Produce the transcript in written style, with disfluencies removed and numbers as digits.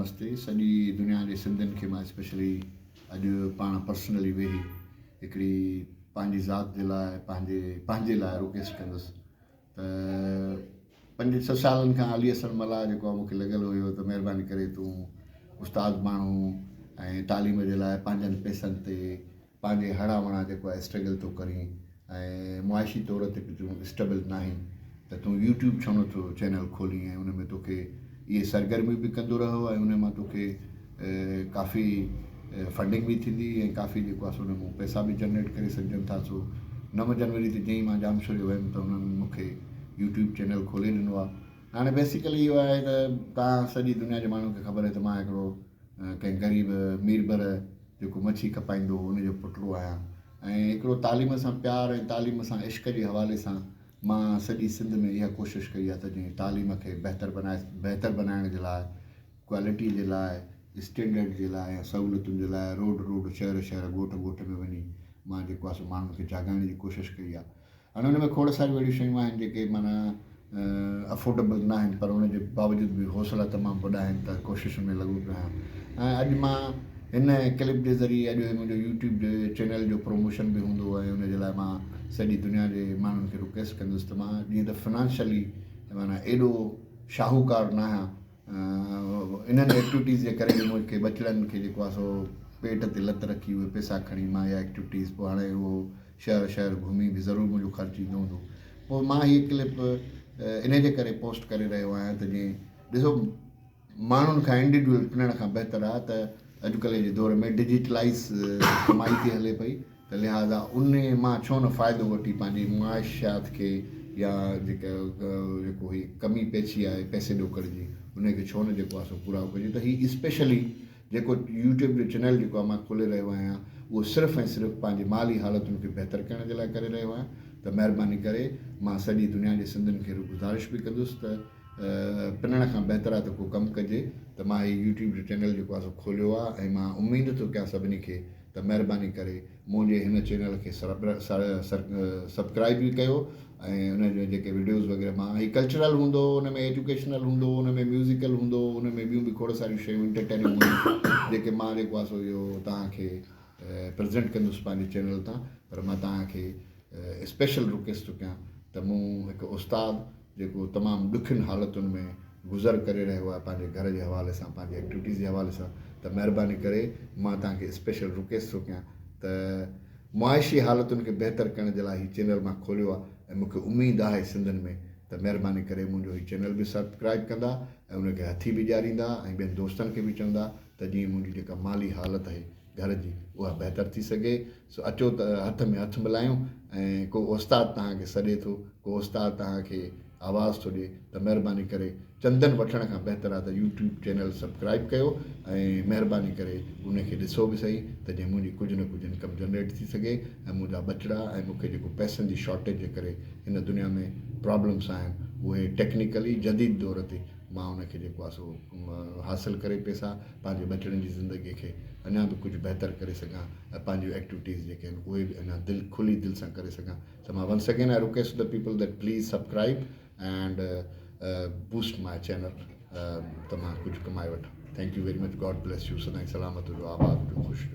نمستي سڄي دنيا جي سنڌين کي مان اسپيشلي اڄ پاڻ پرسنلي ويهي هڪڙي پنهنجي ذات جي لاء پنهنجي پنهنجي لاء رڪويسٽ ڪندس ته پنج ڇهه سالن کان علي حسن ملاح جيڪو آهي مونکي لڳل هيو ته مهرباني ڪري تون استاد ماڻهو ۽ تعليم جي لاء پنهنجن پئسن تي پنهنجي هڙان وڙان جيڪو آهي اسٽرگل ٿو ڪرين ۽ معاشي طور تي به تون اسٽيبل ناهين ته تون يوٽيوب ڇو نٿو چينل کولين ۽ ان ۾ توکي اهي سرگرميون به ڪندو رهو ۽ ان مان توکي ڪافي فنڊنگ به ٿيندي ۽ ڪافي جيڪو آهي سو ان مان پئسا به جنريٽ ڪري سگهجن ٿا. سو 9 جنوري تي جئين ئي مان ڄامشوري ويم ته انهن مونکي يوٽيوب چينل کولي ڏنو آهي. هاڻي بيسيڪلي اهو آهي ته توهان سڄي دنيا جي ماڻهن کي خبر آهي ته مان هڪڙو ڪنهن غريب ميربر جيڪو مڇي کپائيندو هو ان جو پٽڙو آهيان ۽ هڪڙو تعليم سان پيار ۽ تعليم سان عشق جي حوالي سان مان سڄي سنڌ ۾ اها ڪوشش ڪئي آهي ته جيئن تعليم کي بهتر بنائي بهتر بنائڻ جي لاء ڪوالٽي جي لاء اسٽينڊرڊ جي لاء ۽ سهولتن جي لاء روڊ روڊ شهر شهر ڳوٺ ڳوٺ ۾ وڃي مان جيڪو آهي سو ماڻهن کي جاڳائڻ جي ڪوشش ڪئي آهي. هاڻي ان ۾ کوڙ ساريون اهڙيون شيون آهن جيڪي معنيٰ افورڊيبل نه آهن پر ان جي باوجود به حوصلا تمام وڏا آهن ته ڪوششن ۾ لڳو پيو آهيان ۽ اڄ مان هن ڪلپ جي ذريعي اڄ هي منهنجو يوٽيوب جي چينل جو پروموشن به هوندو ۽ ان جي لاء مان سڄي دنيا جي ماڻهن کي رڪويسٽ ڪندس ته مان جيئن ته فنانشلي معنيٰ ايڏو شاهوڪار نه آهيان، انهن ايڪٽيوٽيز جي ڪري به مون کي ٻچڙن کي جيڪو آهي سو پيٽ تي لت رکي اهي پئسا کڻي مان اها ايڪٽيوٽيز پوء هاڻي اهو شهر شهر گهمي به ضرور منهنجو خرچ ايندو هوندو. پوء مان هيء ڪلپ انهي جي ڪري پوسٽ ڪري رهيو آهيان ته جيئن ڏسو ماڻهن کان انڊيوڊيول پنڻ کان بهتر آهي ته اڄڪلهه جي دور ۾ ڊجيٽلائيز ڪمائي ٿي هلي پئي ته لهٰذا انهي مان ڇو نه فائدو وٺي پنهنجي معاشيات کي يا جيڪا جيڪو هي ڪمي پيڇي آهي پئسي ڏوڪڙ جي انهي کي ڇو نه جيڪو آهي سو پورائو ڪجي ته هي اسپيشلي جيڪو يوٽيوب جو چينل جيڪو آهي مان کولي رهيو آهيان اهو صرف ۽ صرف پنهنجي مالي حالتن کي بهتر ڪرڻ جي لاء ڪري رهيو آهيان ته مهرباني ڪري مان سڄي دنيا جي سنڌين کي گذارش به ڪندس ته پنڻ کان بهتر آهي ته ڪو ڪم ڪجي ته مان هي يوٽيوب جو چينل جيڪو آهي سو کوليو آهي ۽ مان اميد ٿو ڪيان سڀني کي ته مهرباني ڪري منهنجي هن چينل کي سبڪرائب به ڪيو ۽ ان جا جيڪي وڊيوز وغيره مان هي ڪلچرل هوندو ان ۾ ايجوڪيشنل هوندو ان ۾ ميوزيڪل هوندو ان ۾ ٻيون به کوڙ ساريون شيون انٽرٽيننگ هونديون جيڪي مان جيڪو آهي سو اهو توهان کي پريزنٽ ڪندس پنهنجي چينل تان. پر مان توهان کي اسپيشل رڪويسٽ ٿو ڪيان ته مون هڪ استاد جيڪو تمام ڏکين حالتن ۾ گذر ڪري رهيو آهي پنهنجي گهر جي حوالي سان پنهنجي ايڪٽيوٽيز جي حوالي سان ته مهرباني ڪري مان توهان کي اسپيشل رڪويسٽ ٿو ڪيان ته معاشي حالتن کي بهتر ڪرڻ جي لاء هي چينل مان کوليو آهي ۽ مون کي اميد آهي سنڌين ۾ ته مهرباني ڪري منهنجو هي چينل به سبڪرائب ڪندا ۽ ان کي هٿي به ڏياريندا ۽ ٻين دوستن کي به چوندا ته جيئن منهنجي جيڪا مالي حالت آهي گهر جي اها بهتر ٿي سگهي. سو اچو ته هٿ ۾ هٿ ملايون ۽ ڪو استاد توهان کي سڏي ٿو، ڪو استاد توهان کي آواز ٿو ڏئي ته مهرباني ڪري چندن وٺڻ کان بهتر آهي ته يوٽيوب چينل سبڪرائب ڪيو ۽ مهرباني ڪري ان کي ڏسو به سهي ته جيئن منهنجي ڪجهه نه ڪجهه انڪم جنريٽ ٿي سگهي ۽ منهنجا ٻچڙا ۽ مون کي جيڪو پئسن جي شارٽيج جي ڪري هن دنيا ۾ پرابلمس آهن اهي ٽيڪنيڪلي جديد دور تي مان ان کي جيڪو آهي سو حاصل ڪري پئسا پنهنجي ٻچڙن جي زندگي کي اڃا به ڪجهه بهتر ڪري سگهان ۽ پنهنجون ايڪٽيوٽيز جيڪي آهن اهي به اڃا دل کلي دل سان ڪري سگهان. ته مان once again I request the people that please subscribe and boost my channel ته مان ڪجهه ڪمائي وٺان. Thank you very much God bless you سدائين سلامت هجو آباد هجو خوش هجو.